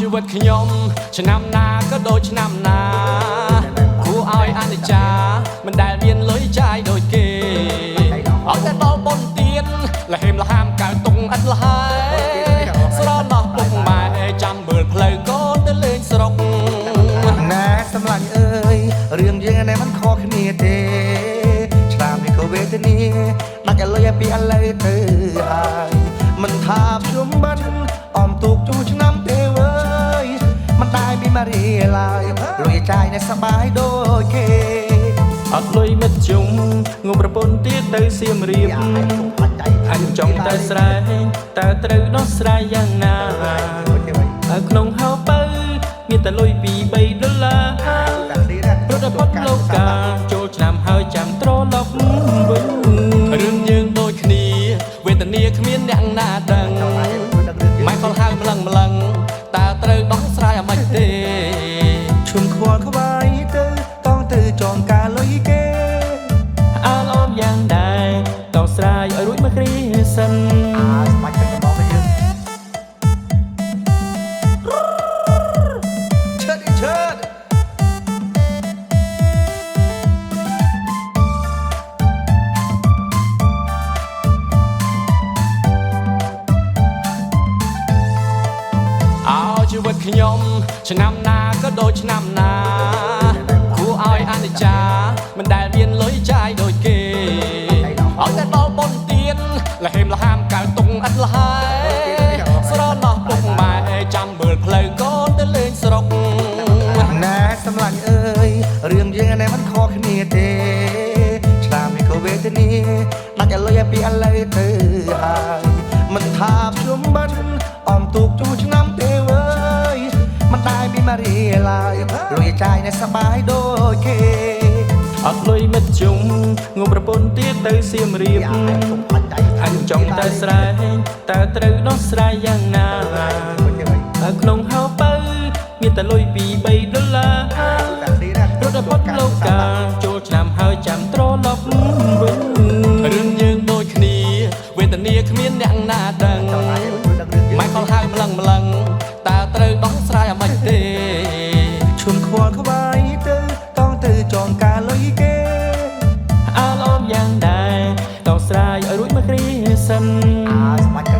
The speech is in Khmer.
ជីវិតខ្ញុំឆ្នាំណាក៏ដូចឆ្នាំណាគួរឲ្យអនិច្ចាមិនដែលមានលុយចាយដូចគេឲ្យតែដល់បុណ្យទានលហេមលហាមកើតទុងឥតលហើយស្រណោះពុកម៉ែចាំមើលផ្លូវកូនទៅលេងស្រុក ណែសម្លាញ់អើយរឿងយើងណែមិនខុសគ្នាទេឆ្នាំនេះក៏វេទនាដាច់ឲ្យលុយឲ្យពីឥឡូវទៅហើយមិនថាខ្ញុំបិណ្ឌអមទូកជូរឆ្នាំទេវើយមិនដែលមានមារីឡើយលុយចាយនៅសបាយដូចគេ អត់លុយមិត្តជុំងុំប្រពន្ធទៀតទៅសៀមរាបអញចង់តែស្រែតើត្រូវដោះស្រាយយ៉ាងណាបើក្នុងហៅបើមានតែលុយ2 3ដុល្លារព្រោះតែផុតលោកកាចូលឆ្នាំហើយចាំត្រឡប់វិញ រឿងយើងដូចគ្នាវេទនាគ្មានអ្នកណាដឹងម៉ែខលហៅម្លឹងម្លឹងតើត្រូវដោះស្រាយអ្ម៉េចទេ ឈុំខ្វល់ខ្វាយទៅតងទៅចងការលុយគេ អើឡមយ៉ាងដែរដោះស្រាយឲ្យរួចមកគ្រាសិន អើស្បាច់ទៅកំមកយើងឆើតឆើត អោជីវិតខ្ញុំឆ្នាំណាក៏ដូចឆ្នាំណាគួរឲ្យអនិច្ចាមិនដែលមានលុយចាយដូចគេឲ្យតែដល់បុណ្យទានលហេមលហាមកើតទុងឥតលហើយស្រណោះពុកម៉ែចាំមើលផ្លូវកូនទៅលេងស្រុក ណែសម្លាញ់អើយរឿងយើងណែមិនខុសគ្នាទេឆ្នាំនេះក៏វេទនាដាច់ឲ្យលុយឲ្យពីឥឡូវទៅហើយមិនថាខ្ញុំបិណ្ឌអមទូកជូរឆ្នាំទេវើយមិនដែលមានមារីឡើយលុយចាយនៅសបាយដូចគេ អត់លុយមិត្តជុំងុំប្រពន្ធទៀតទៅសៀមរាបអញចង់តែស្រែតើត្រូវដោះស្រាយយ៉ាងណាបើក្នុងហៅបើមានតែលុយ2 3ដុល្លារព្រោះតែផុតលោកកាចូលឆ្នាំហើយចាំត្រឡប់វិញ រឿងយើងដូចគ្នាវេទនាគ្មានអ្នកណាដឹងម៉ែខលហៅម្លឹងម្លឹងតើត្រូវដោះស្រាយអ្ម៉េចទេ ឈុំខ្វល់ខ្វាយទៅតងទៅចងការលុយគេ អើឡមយ៉ាងដែរដោះស្រាយឲ្យរួចមកគ្រាសិន អើស្បាច់